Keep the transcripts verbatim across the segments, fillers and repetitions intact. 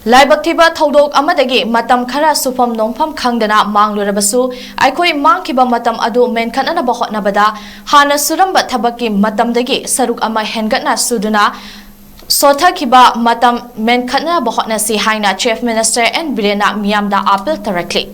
ꯂꯥꯏꯕꯛ ꯊꯤꯕ ꯊꯧꯗꯣꯛ ꯑꯃꯗꯒꯤ ꯃꯇꯝ ꯈꯔ ꯁꯨꯐꯝ ꯅꯣꯝꯐꯝ ꯈꯪꯗꯅ ꯃꯥꯡꯂꯨꯔꯕꯁꯨ, ꯑꯩꯈꯣꯏ ꯃꯥꯡꯈꯤꯕ ꯃꯇꯝ ꯑꯗꯨ ꯃꯦꯟꯈꯠꯅꯅꯕ ꯍꯣꯠꯅꯕꯗ ꯍꯥꯟꯅ ꯁꯨꯔꯝꯕ ꯊꯕꯛꯀꯤ ꯃꯇꯝꯗꯒꯤ ꯁꯔꯨꯛ ꯑꯃ ꯍꯦꯟꯒꯠꯅ ꯁꯨꯗꯨꯅ ꯁꯣꯊꯈꯤꯕ ꯃꯇꯝ ꯃꯦꯟꯈꯠꯅꯕ ꯍꯣꯠꯅꯁꯤ ꯍꯥꯏꯅ Chief Minister N ꯕꯤꯔꯦꯟꯅ ꯃꯤꯌꯥꯝꯗ ꯑꯥꯄꯤꯜ ꯇꯧꯔꯛꯂꯤ꯫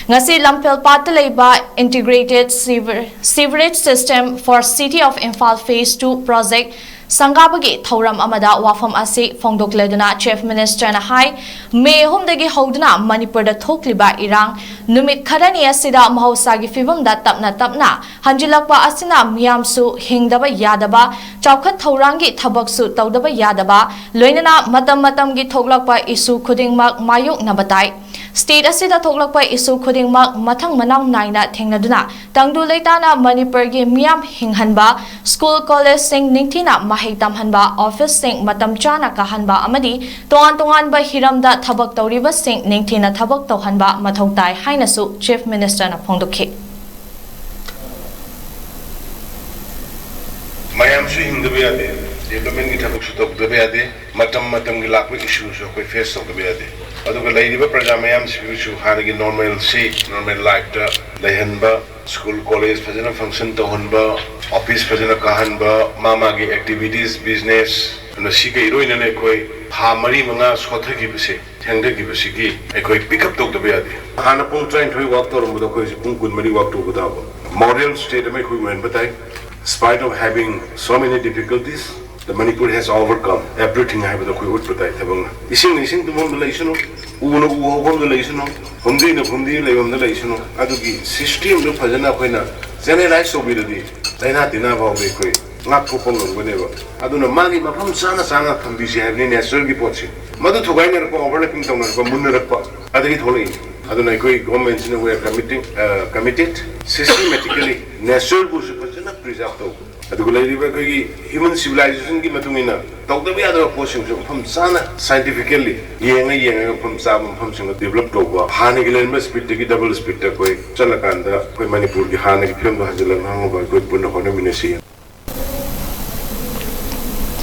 ꯉꯁꯤ ꯂꯝꯐꯦꯜꯄꯥꯠꯇ ꯂꯩꯕ Integrated Sewer-, Sewerage System for City of Imphal Phase two Project ꯁꯪꯒꯥꯕꯒꯤ ꯊꯧꯔꯝ ꯑꯃꯗ ꯋꯥꯐꯝ ꯑꯁꯤ ꯐꯣꯡꯗꯣꯛꯂꯗꯨꯅ Chief Ministerꯅ ꯍꯥꯏ, ꯃꯦ ꯑꯍꯨꯝꯗꯒꯤ ꯍꯧꯗꯨꯅ ꯃꯅꯤꯄꯨꯔꯗ ꯊꯣꯛꯂꯤꯕ ꯏꯔꯥꯡ ꯅꯨꯃꯤꯠ ꯈꯔꯅꯤ ꯑꯁꯤꯗ ꯃꯍꯧꯁꯥꯒꯤ ꯐꯤꯕꯝꯗ ꯇꯞꯅ ꯇꯞꯅ ꯍꯟꯖꯤꯜꯂꯛꯄ ꯑꯁꯤꯅ ꯃꯤꯌꯥꯝꯁꯨ ꯍꯤꯡꯗꯕ ꯌꯥꯗꯕ, ꯆꯥꯎꯈꯠ ꯊꯧꯔꯥꯡꯒꯤ ꯊꯕꯛꯁꯨ ꯇꯧꯗꯕ ꯌꯥꯗꯕ, ꯂꯣꯏꯅꯅ ꯃꯇꯝ ꯃꯇꯝꯒꯤ ꯊꯣꯛꯂꯛꯄ issue ꯈꯨꯗꯤꯡꯃꯛ ꯃꯥꯌꯣꯛꯅꯕ ꯇꯥꯏ꯫ State ꯑꯁꯤꯗ ꯊꯣꯛꯂꯛꯄ issue ꯈꯨꯗꯤꯡꯃꯛ ꯃꯊꯪ ꯃꯅꯥꯎ ꯅꯥꯏꯅ ꯊꯦꯡꯅꯗꯨꯅ ꯇꯪꯗꯨ ꯂꯩꯇꯥꯅ ꯃꯅꯤꯄꯨꯔꯒꯤ ꯃꯤꯌꯥꯝ ꯍꯤꯡꯍꯟꯕ, school collegeꯁꯤꯡ ꯅꯤꯡꯊꯤꯅ ꯃꯍꯩ ꯇꯝꯍꯟꯕ, officeꯁꯤꯡ ꯃꯇꯝ ꯆꯥꯅ ꯀꯥꯍꯟꯕ ꯑꯃꯗꯤ ꯇꯣꯉꯥꯟ ꯇꯣꯉꯥꯟꯕ ꯍꯤꯔꯝꯗ ꯊꯕꯛ ꯇꯧꯔꯤꯕꯁꯤꯡ ꯅꯤꯡꯊꯤꯅ ꯊꯕꯛ ꯇꯧꯍꯟꯕ ꯃꯊꯧ ꯇꯥꯏ ꯍꯥꯏꯅꯁꯨ Chief Ministerꯅ ꯐꯣꯡꯗꯣꯛꯈꯤ꯫ ꯃꯌꯥꯝꯁꯨ ꯍꯤꯡꯗꯕ ꯌꯥꯗꯦ, developmentꯀꯤ ꯊꯕꯛꯁꯨ ꯇꯧꯗꯕ ꯌꯥꯗꯦ, ꯃꯇꯝ ꯃꯇꯝꯒꯤ ꯂꯥꯛꯄ issueꯁꯨ ꯑꯩꯈꯣꯏ face ꯇꯧꯗꯕ ꯌꯥꯗꯦ꯫ ꯑꯗꯨꯒ ꯂꯩꯔꯤꯕ ꯄ꯭ꯔꯖꯥ ꯃꯌꯥꯝꯁꯤꯕꯨꯁꯨ ꯍꯥꯟꯅꯒꯤ normalcy, normal lifeꯇ ꯂꯩꯍꯟꯕ, school college ꯐꯖꯅ function ꯇꯧꯍꯟꯕ, office ꯐꯖꯅ ꯀꯥꯍꯟꯕ, ꯃꯥ ꯃꯥꯒꯤ activities, business, ꯑꯗꯨꯅ ꯁꯤꯒ ꯏꯔꯣꯏꯅꯅ ꯑꯩꯈꯣꯏ ꯊꯥ ꯃꯔꯤ ꯃꯉꯥ ꯁꯣꯊꯈꯤꯕꯁꯦ, ꯊꯦꯡꯊꯈꯤꯕꯁꯤꯒꯤ ꯑꯩꯈꯣꯏ pick up ꯇꯧꯗꯕ ꯌꯥꯗꯦ꯫ ꯍꯥꯟꯅ ꯄꯨꯡ ꯇꯔꯥꯅꯤꯊꯣꯏ work ꯇꯧꯔꯝꯕꯗꯣ ꯑꯩꯈꯣꯏ ꯍꯧꯖꯤꯛ ꯄꯨꯡ ꯀꯨꯟꯃꯔꯤ work ꯇꯧꯕ ꯇꯥꯕ꯫ Moral state ꯑꯃ ꯑꯩꯈꯣꯏ ꯑꯣꯏꯍꯟꯕ ꯇꯥꯏ꯫ Spite of having so many difficulties, the Manipur has overcome everything ꯍꯥꯏꯕꯗꯣ ꯑꯩꯈꯣꯏ ꯎꯠꯄ ꯇꯥꯏ ꯊꯕꯛꯅ꯫ ꯏꯁꯤꯡꯅ ꯏꯁꯤꯡ ꯇꯨꯝꯐꯝꯗ ꯂꯩꯁꯅꯨ, ꯎꯅ ꯎ ꯍꯧꯐꯝꯗ ꯂꯩꯁꯅꯨ, ꯐꯨꯝꯗꯤꯅ ꯐꯨꯝꯗꯤ ꯂꯩꯐꯝꯗ ꯂꯩꯁꯅꯨ, ꯑꯗꯨꯒꯤ systemꯗꯨ ꯐꯖꯅ ꯑꯩꯈꯣꯏꯅ channelize ꯇꯧꯕꯤꯔꯗꯤ ꯂꯥꯏꯅꯥ ꯇꯤꯟꯅꯥ ꯐꯥꯎꯗꯤ ꯑꯩꯈꯣꯏ ꯉꯥꯛꯊꯣꯛꯄ ꯉꯝꯒꯅꯦꯕ꯫ ꯑꯗꯨꯅ ꯃꯥꯒꯤ ꯃꯐꯝ ꯆꯥꯅ ꯆꯥꯅ ꯊꯝꯕꯤꯁꯤ ꯍꯥꯏꯕꯅꯤ natureꯒꯤ ꯄꯣꯠꯁꯤ꯫ ꯃꯗꯨ ꯊꯨꯒꯥꯏꯅꯔꯛꯄ, overlapping ꯇꯧꯅꯔꯛꯄ, ꯃꯨꯟꯅꯔꯛꯄ ꯑꯗꯒꯤ ꯊꯣꯛꯂꯛꯏ꯫ ꯑꯗꯨꯅ ꯑꯩꯈꯣꯏ governmentꯁꯤꯅ we are committing, uh, committed systematically natureꯕꯨꯁꯨ ꯐꯖꯅ preserve ꯇꯧꯕ꯫ ꯑꯗꯨꯒ ꯂꯩꯔꯤꯕ ꯑꯩꯈꯣꯏꯒꯤ human civilizationꯒꯤ ꯃꯇꯨꯡ ꯏꯟꯅ ꯇꯧꯗꯕ ꯌꯥꯗꯕ ꯄꯣꯠꯁꯤꯡꯁꯨ ꯃꯐꯝ ꯆꯥꯅ scientifically ꯌꯦꯡꯉ ꯌꯦꯡꯉꯒ ꯃꯐꯝ ꯆꯥꯕ ꯃꯐꯝꯁꯤꯡꯗ develop ꯇꯧꯕ, ꯍꯥꯟꯅꯒꯤ ꯂꯩꯔꯝꯕ speedꯇꯒꯤ double speedꯇ ꯑꯩꯈꯣꯏ ꯆꯠꯂꯀꯥꯟꯗ ꯑꯩꯈꯣꯏ ꯃꯅꯤꯄꯨꯔꯒꯤ ꯍꯥꯟꯅꯒꯤ ꯐꯤꯕꯝꯗꯣ ꯍꯟꯖꯤꯜꯂꯛꯅꯕ ꯑꯩꯈꯣꯏ ꯄꯨꯟꯅ ꯍꯣꯠꯅꯃꯤꯟꯅꯁꯤ꯫